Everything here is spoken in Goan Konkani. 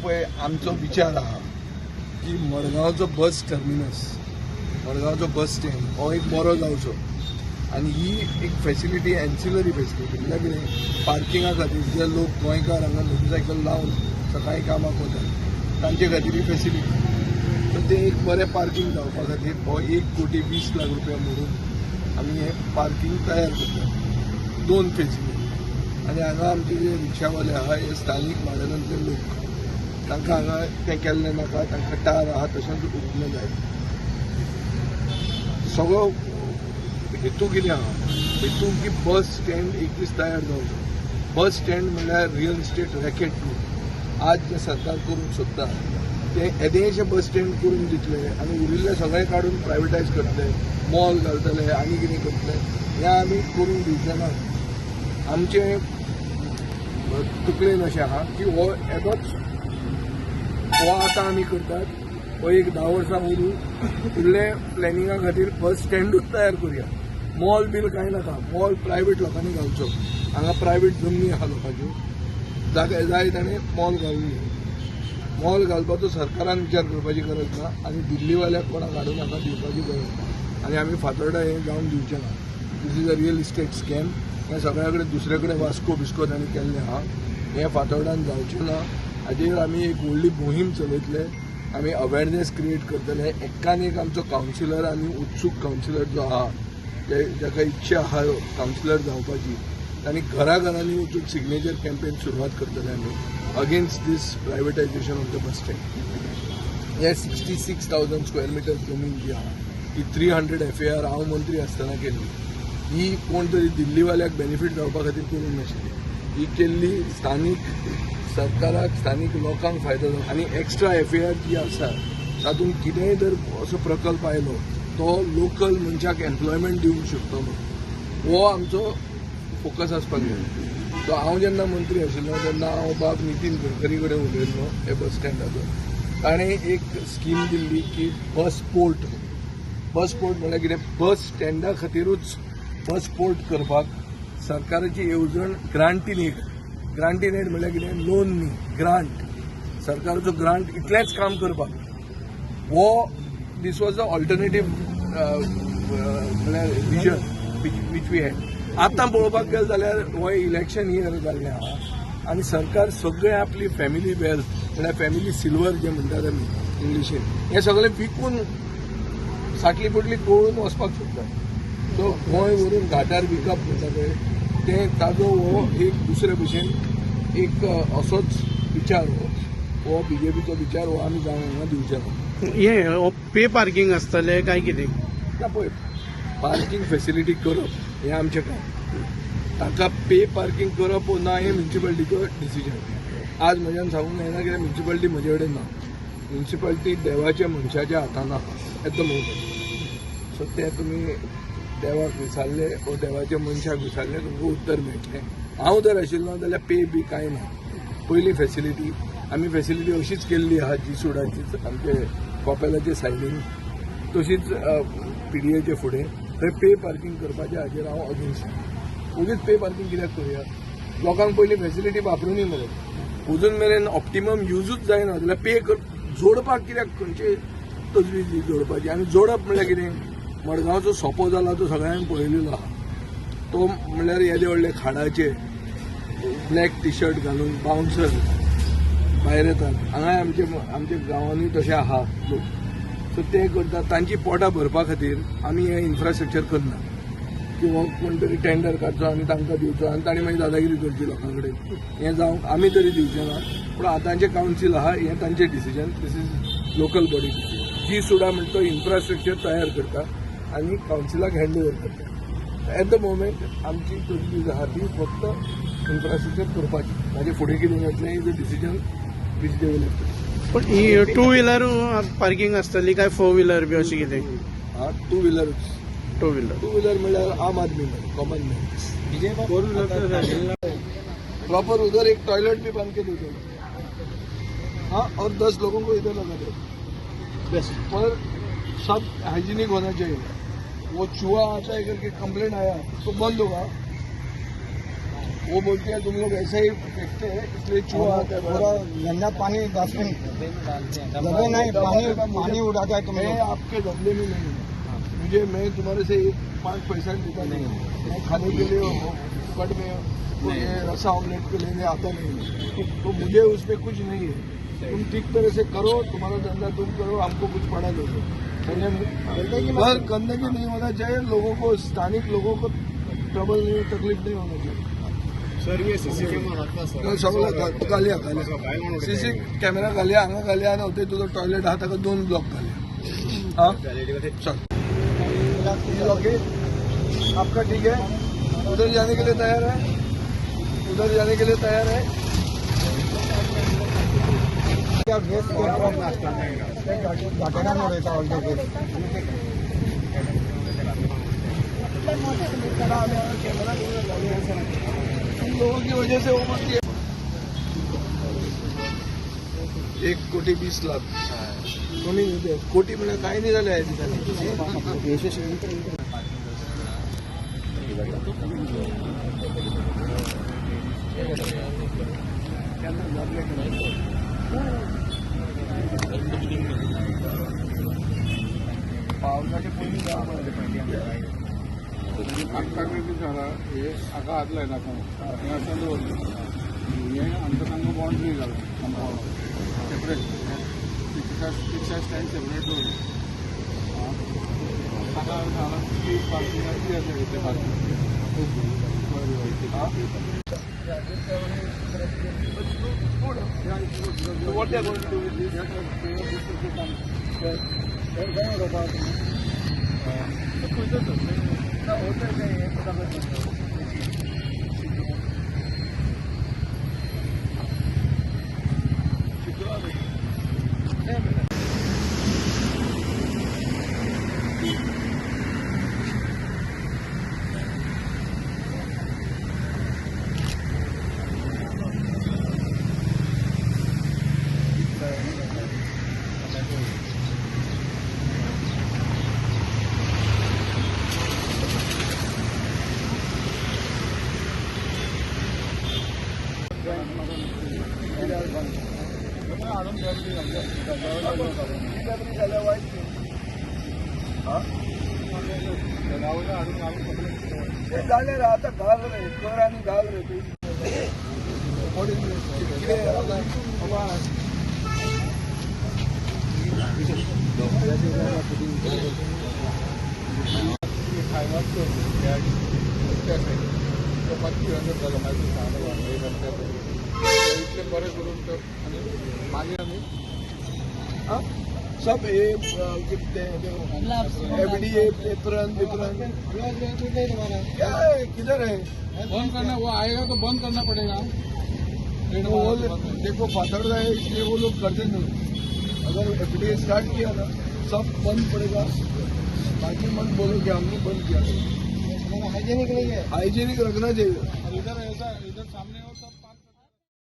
पळय, आमचो विचार आहा की मडगांवचो बस टर्मिनस, मडगांवचो बस स्टँड हो एक बरो जावचो आनी ही एक फेसिलिटी, एन्सिलरी फेसिलिटी म्हळ्यार कितें, पार्किंगा खातीर जे लोक गोंयकार हांगा मोटरसायकल लावन सकाळीं कामाक वतात, तांचे खातीर ही फेसिलिटी. सो ते एक बरें पार्किंग जावपा खातीर हो 1 कोटी 20 लाख रुपया मोडून आमी हें पार्किंग तयार करतात दोन फेजीनी. आनी हांगा आमचे जे रिक्षावाले आहा, हे स्थानीक माड्यानांतले लोक, तांकां हांगा तें केल्लें नाका. तांकां टार आहा तशेंच उरलें जाय. सगळो हेतू कितें आहा? हेतू की बस स्टँड एक दीस तयार जावचो. बस स्टँड म्हणल्यार रियल इस्टेट रॅकेट न्हू. आज जें सरकार करूंक सोदता तें, येदेशें बस स्टँड करून दितले आनी उरिल्लें सगळें काडून प्रायवेटायज करतले, मॉल घालतले आनी कितें करतले. हें आमी करूंक दिवचे ना. आमचें तकलेन अशें आहा की हो येदोच हो आतां आमी करतात, हो एक 10 वर्सां उरूं, फुडले प्लॅनिंगा खातीर बस स्टँडूच तयार करुया. मॉल बील कांय नाका. मॉल प्रायवेट लोकांनी घालचो. हांगा प्रायवेट जमनी आहा लोकांच्यो, जागा जाय ताणें मॉल घालून. मॉल घालपाचो सरकारान विचार करपाची गरज ना आनी दिल्लीवाल्याक कोणाक हाडून हांगा दिवपाची गरज ना आनी आमी फातोर्डा हें जावन दिवचें ना. This is a real estate scam. हें सगळ्या कडेन, दुसरे कडेन वास्को बिस्को तांणी केल्लें आहा. हें फातोर्डान जावचें ना. हाजेर आमी एक व्हडली मोहीम चलयतले. आमी अवेरनेस क्रिएट करतले. एकान एक आमचो कावन्सिलर आनी उत्सूक कावन्सिलर जो आहा, ते जाका इच्छा आहा कावन्सिलर जावपाची, तांणी घराघरांनी वचून सिग्नेचर कॅम्पेन सुरवात करतले आमी against this privatization of the bus stand. हे 66,000 square meter जमीन जी आहा, ती 300 एफएआर हांव मंत्री आसतना केल्ली. ही कोण तरी दिल्लीवाल्याक बेनिफीट जावपा खातीर करूंक नाशिल्ली. ही केल्ली स्थानीक सरकाराक, स्थानीक लोकांक फायदो जावं आनी एक्स्ट्रा एफएआर जी आसा, तातूंत कितेंय जर असो प्रकल्प आयलो, तो लोकल मनशाक एम्प्लॉयमेंट दिवंक शकतलो, हो आमचो फोकस आसपाक जाय. सो हांव जेन्ना मंत्री आशिल्लो तेन्ना हांव बाब नितीन गडकरी कडेन उलयल्लो हे बस स्टँडाचो. ताणें एक स्कीम दिल्ली की बस पोर्ट. बस पोर्ट म्हणल्यार कितें? बस स्टँडा खातीरूच बस पोर्ट करपाक सरकाराची येवजण, grant in aid. Grant in aid म्हणल्यार कितें? लोन न्ही, ग्रांट, सरकाराचो ग्रांट इतलेंच काम करपाक. हो this was a alternative म्हणल्यार विजन which we had. आतां पळोवपाक गेले जाल्यार हो इलेक्शन इयर जाल्लें आहा आनी सरकार सगळें आपली फॅमिली वेल्थ, म्हणल्यार फॅमिली सिल्वर जे म्हणटात आमी इंग्लिशीन, हें सगळें विकून साटली पोटली गळून वचपाक सोदता. सो गोंय व्हरून घाटार विकप म्हणटा पळय तें, ताजो हो एक दुसरे भशेन एक असोच विचार. हो हो बीजेपीचो विचार, हो आमी जावंक हांगा दिवचे ना. हे पे पार्किंग आसतलें काय कितें? ना, पळय, पार्किंग फेसिलिटी करप हें आमचें काम. ताका पे पार्किंग करप वो ना हें म्युन्सिपालिटीचो डिसिजन. आज म्हज्यान सांगूंक जायना, कित्याक म्युन्सिपालिटी म्हजे कडेन ना. म्युन्सिपालिटी देवाच्या मनशाच्या हातान आहा एट the moment. सो ते तुमी देवाक विचारले वो देवाच्या मनशाक विचारले, तुमकां उत्तर मेळटलें. हांव जर आशिल्लो जाल्यार पे बी कांय ना. पयली फेसिलिटी, आमी फेसिलिटी अशीच केल्ली आहा जी सुडाचीच आमचे कॉपेलाचे सायडीन, तशीच पीडीएचे फुडें, थंय पे पार्किंग करपाचें हाजेर हांव अगेन्स्ट. ओगीच पे पार्किंग कित्याक करुया? लोकांक पयलीं फेसिलिटी वापरुनी मरे. अजून मेरेन ऑप्टिमम युजूच जायना जाल्यार पे कर जोडपाक कित्याक? खंयचे तजवीज ही जोडपाची? आनी जोडप म्हणल्यार कितें? मडगांवचो सोपो जाला तो सगळ्यांक पळयलेलो आहा. तो म्हणल्यार येदे व्हडले खाडाचे ब्लॅक टी शर्ट घालून बाउन्सर भायर येतात. हांगाय आमचे आमच्या गांवांनी तशे आहा लोक. सो ते करतात. तांची पोटां भरपा खातीर आमी हें इन्फ्रास्ट्रक्चर करना किंवा कोण तरी टेंडर काडचो आनी तांकां दिवचो आनी तांणी मागीर दादागिरी करची लोकां कडेन, हें जावंक आमी तरी दिवचें ना. पूण आतांचें कावन्सील आहा, हें तांचें decision. This is local body decision. जी सुडा म्हणटा तो इन्फ्रास्ट्रक्चर तयार करता आनी कावन्सिलाक हँड ओवर करता. एट the moment आमची तजवीज आहा ती फक्त इन्फ्रास्ट्रक्चर करपाची. मागीर फुडें कितें जातलें is a decision which they will have to. पण ही टू व्हिलर पार्किंग आसतली काय फोर व्हिलर बी अशें कितें? हा, टू व्हिलरूच. Two wheeler. Two wheeler म्हणल्यार आम आदमी, common man. Four wheeler proper उधर एक टॉयलेट भी बन के दे दो. हाँ, और 10 लोगों को इधर लगा दो. बस. पर सब हाइजीनिक होना चाहिए. वो चूहा आता है करके कंप्लेंट आया तो बंद होगा. वो बोलते हैं तुम लोग ऐसे ही फेंकते हैं, इसलिए चूहा आता है। पूरा गंदा पानी डस्टबिन डब्बे नहीं, पानी पानी उड़ाता है तुम मैं लोग। आपके गमले में नहीं हूँ। मुझे मैं तुम्हारे से एक 5 पैसा लेता नहीं हूँ। मैं खाने के लिए कट में वो ये रसा ऑमलेट के लेने आता नहीं हूँ, तो मुझे उसमें कुछ नहीं है। तुम ठीक तरह से करो, तुम्हारा धंधा तुम करो, हमको कुछ पड़ा नहीं। पर गंदगी नहीं होना चाहिए, लोगों को, स्थानिक लोगों को ट्रबल नहीं, तकलीफ नहीं होना चाहिए। सर, हे सीसी कॅमेरा सगळं घालया घालया, सीसी कॅमेरा घालया, हांगा घालया आनी होते तुझं टॉयलेट आहा ताका 2 ब्लॉक घालया। हाँ चल ओके, आपका ठीक है। उधर जाने के लिए तैयार है? उधर जाने के लिए तैयार है? क्या वेस्ट गटारान उडयता ऑल the waste. तुम लोगों की वजह से वो बोलती है। 1 कोटी 20 लाख कोणी कोटी म्हणजे काय नाही झाले आहे तिथे। पावसाच्या पूर्वी आमकां झाला हे हाका हात लायना हें आतां दवरलें हें आमकां तांकां बाउंड्री घाला compound separate, rickshaw stand separate दवरलें। ताका हांगा ती पार्किंग ती आसा ते parking. So what they are going to do with this? ना होतं काय हे फटाफट चित्र। जाल्यार वायट न्ही। हा ते जालें रे आतां घाल रे कर आनी घाल रे तूं। What is this? कितें बाबा। त्या सायडीन तो मातशी अंदर जालो, मागीर सांगलो इतलें बरें करून तो आनी मागीर आमी हाँ? सब ये एफडीए पेपरन पेपरन क्या है, किधर है? बंद करना, वो आएगा तो बंद करना पड़ेगा। तो वो देखो फातरदा है, इसलिए वो लोग करते नहीं। अगर एफडीए स्टार्ट किया ना, सब बंद पड़ेगा। बाकी मत बोलो कि हमने बंद किया। हाइजेनिक नहीं है। हाइजीनिक रखना चाहिए। और इधर ऐसा इधर सामने